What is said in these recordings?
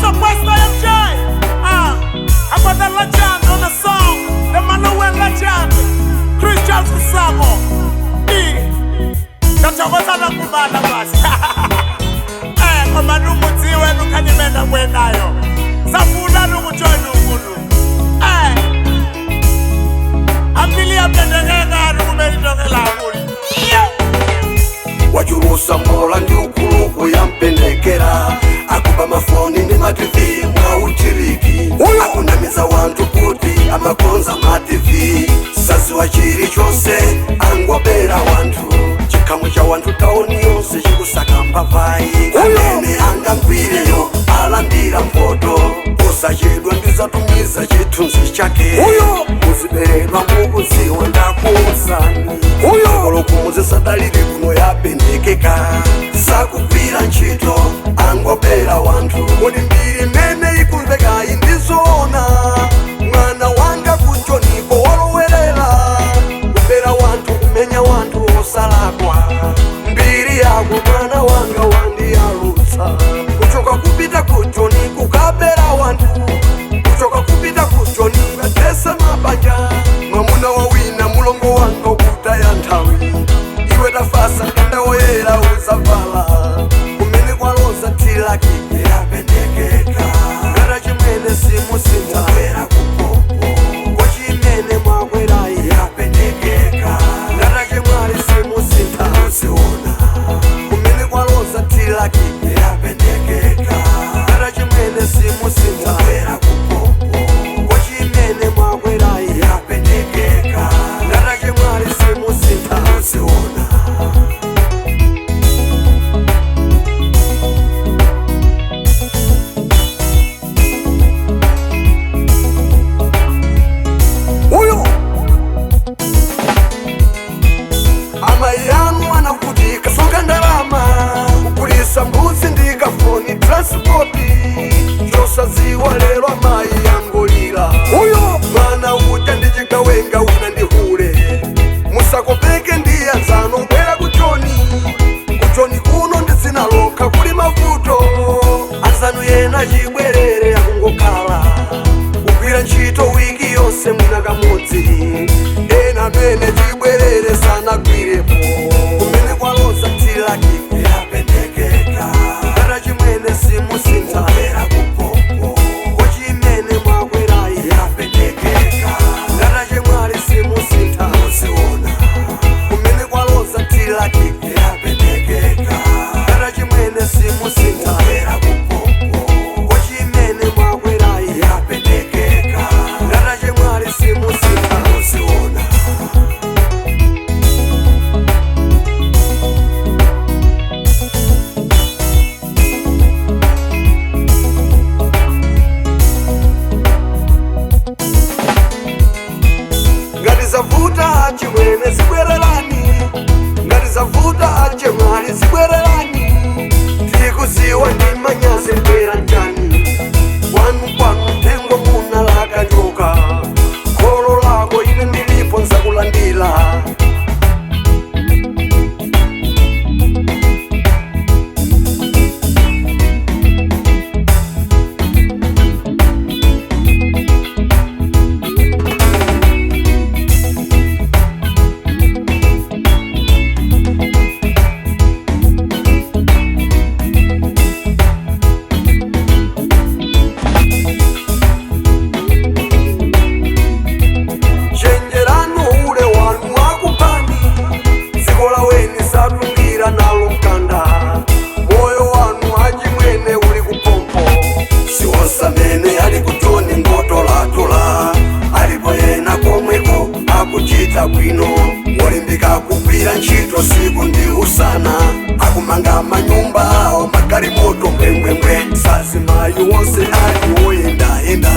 your boy MJ. I got the legend on the song, the Manuel legend, Chris Charles Kusamo. Ndathokoza kubala basi. Koma numudziwe nukhanyimenda kwenayo. Safuna nukujoyina umuntu. Ambili yapendekeka nukumelitokela kuli. Wachurusa mola ndi ukuluku yampendekera akuba mafoni ndi ma TV mwa utiriki akunamiza wanthu kuti amakonza ma TV saziwa chilichonse angobera wanthu chikhamu cha wanthu taoni yonse chikusaka mbavayi amene angagwireyo alandira mpoto usachedwa ndizatumiza chithunzi chake muziberedwa mukuziwa ndakuuzani koloku muzisadalire kuno yapendekeka sakugwira ntchito angobera wanthu kodi mbiri imene ikumvekayi ndizoona mwana wanga kuchoniko walowerera kubera wanthu kumenya wanthu osalakwa mbiri yako mwana wanga wandiyalutsa kuchoka kupita kuchoni kukabera wanthu kuchoka kupita kuchoni katesa mabanja mwamuna wawina mulongo wanga ukutaya nthawi iwe tafasa ndandawoyera uzavala kumene kwaloza thilaki yapendekeka ngata chimwene simusintha kupopo kochimene mwakwerayi yapendekeka ngata chimwali simusintha uziona kumene kwaloza thilaki yapendekeka ngata chimwene simusintha kupopo kochimene mwakwerayi yapendekeka ngata chimwali simusintha uziona. Uyo amayi anu anakuti kasoka ndalama kukulisa mbuzi ndikafoni transpoti chosaziwa lero amayi angolira uyo mwana uja ndichikawenga wina ndihule musakopeke ndi anzano bwera kuchoni kuchoni kuno ndi dzina lokha kuli mavuto anzanu yena chibwerere akungokhala kugwira ntchito wiki yonse mwina kamodzi ena amene chibwerere sanagwirepo kumene kwaloza thilaki yapendekeka ngata chimwene simusintha kupopo kochimene mwakwerayi yapendekeka ngata chimwali simusintha uziona kumene kwaloza thilaki yapendekeka ngata chimwene simusintha kupopo kochimene mwakwerayi yapendekeka ngata chimwali simusintha uziona. Ngati zavuta achimwene zibwererani ngati zavuta achimwali zibwererani tikuziwa ndi manyazi mbwera njani kwanu kwanu mthengo munalaka njoka kholo lako ine ndilipo nzakulandira. Chenjerano ule wanu wakupani dziko laweni satungira nalo mkanda moyo wanu achimwene uli kupompo siwosamene ali kutoni ngotolatula alipo yena komweko akuchita bwino wolimbika kugwira ntchito siku ndi usana akumanga manyumba awo magalimoto mbwembwembwe sazimayi wonse ali woyendayenda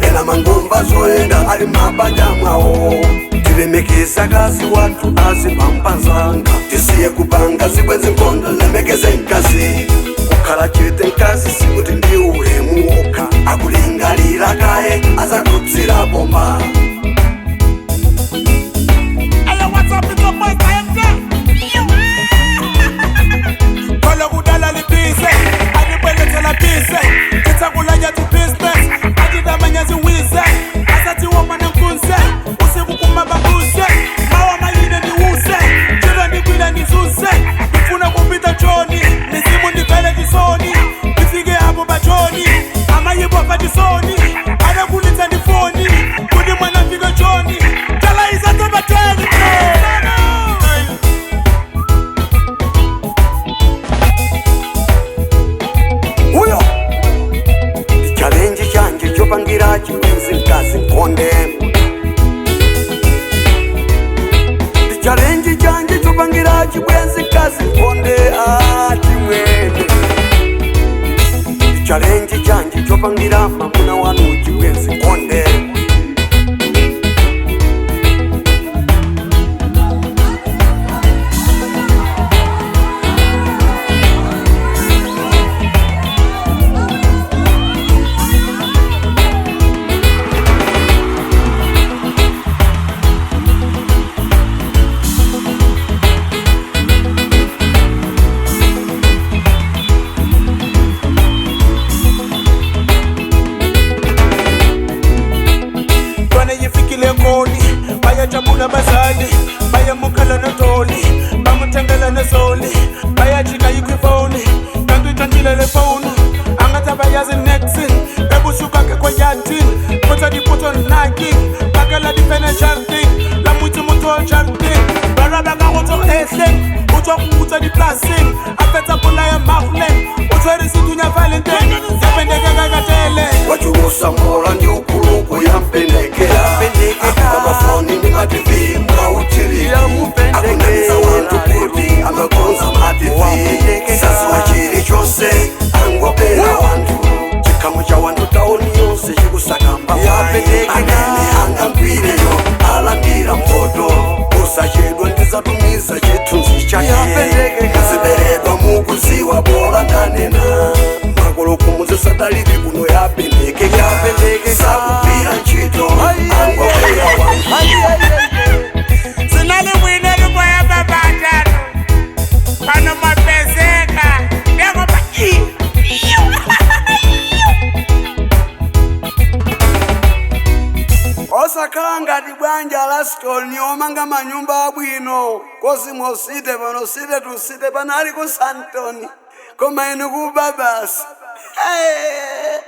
ena mangumba zoyenda ali mabanja mwawo tilemekeza kazi wathu azipampanzanga tisiye kupanga zibwenzi nkondo lemekeze mkazi kukhala chete mkazi sikuti ndi ulemu wokha akulingalira kaye azakutsira bomba. Hey, what's up? It's your boy MJ. Kholo kudala libhize, anibwelethela bhize. Ngitha chisoni adakulitsa ndi foni kuti mwana mfike choni talaiza tsabateni. Uyo ndichalenji chanje chopangira chibwenzi mkazi nkonde, ndichalenji chanje chopangira chibwenzi mkazi nkonde achimwene, ndichalenji chanje chopangira mamuna wanu chibwenzi nkonde. Ntwana yifikile egoli, bayajabula abazali, bayamukela nodoli, bamuthengela nezoli, bayajika yikho ifoni kanti uyitshantshile le foni angathi abayazi nexin ebusuku akekho yadini potsa dipotso nnaki pakela di-financial thing la motse motho o jarting balwa ba ka go tswa ehleng o tswa go utswa dipolaseng a fetsa bolaya magoleng o tshwere sethunya valenteng yapendekekakatele. Wachulusa mbola ndi ukuluku yampendekera, akupa mafoni ndi mativi mwautiri, akunamiza wanthu kuti amakonza mativi, saziwa chilichonse angopera wanthu, chikhamu cha wanthu taoni yonse chikusakamba amene angagwireyo alandira mpoto, usachedwa ndizatumiza chithunzi chake, muziberedwa mukuziwa bola ndanena makolo kumuzisadalire kuno yapendekeka, sakugwira ntchito angopera wanthu. Sinalibwino liboya babatatu pano mapezeka ndengoba Osakhala ngati bwanja la stoni omanga manyumba abwino Cosmo City pano site to site panali ku Santoni koma inu kuba basi. Hey!